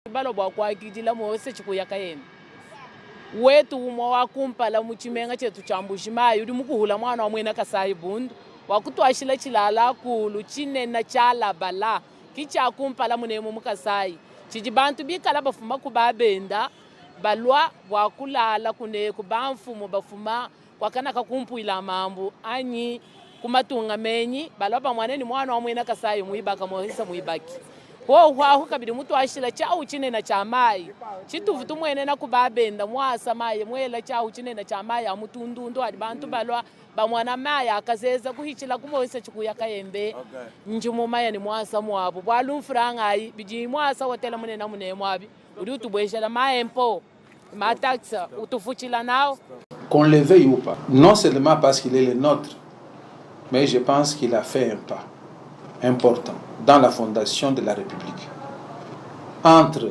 Balua bua kuakidila Moise Tshikuya Kayembe wetu, umue wa kumpala mu tshimenga tshietu tshia Mbuji-Mayi, udi mukuhula muana wa muena Kasai Bundu wa kutuashila tshilala kulu tshinene tshialabala ki tshia kumpala munemu mu Kasai, tshidi bantu bikala bafuma ku babenda balua bua kulala kuneku, bamfumu bafuma kwakanaka kumpuila mambu anyi ku matunga menyi balua bamwane ne muana wa muena Kasai muibaka Maurice Muibaki. Hohu ahu kabidi mutuashila tshiahu tshinene tshia mayi tshituvu tumuenena ku babenda muasa mayi muela tshiahu tshinene tshia mayi a mutundundu adi bantu balua bamwana mayi akazeza kuhitshila ku Maurice Tshikuya Kayembe. Ndi mumanya ne muasa muabu bualu mfranga ayi bidi muasa hotela munene munemu abi udi utubuejela ma impôt ma taxe utufutshila nao. Qu'on le veuille ou pas, non seulement parce qu'il est le nôtre, mais je pense qu'il a fait un pas important dans la fondation de la République. Entre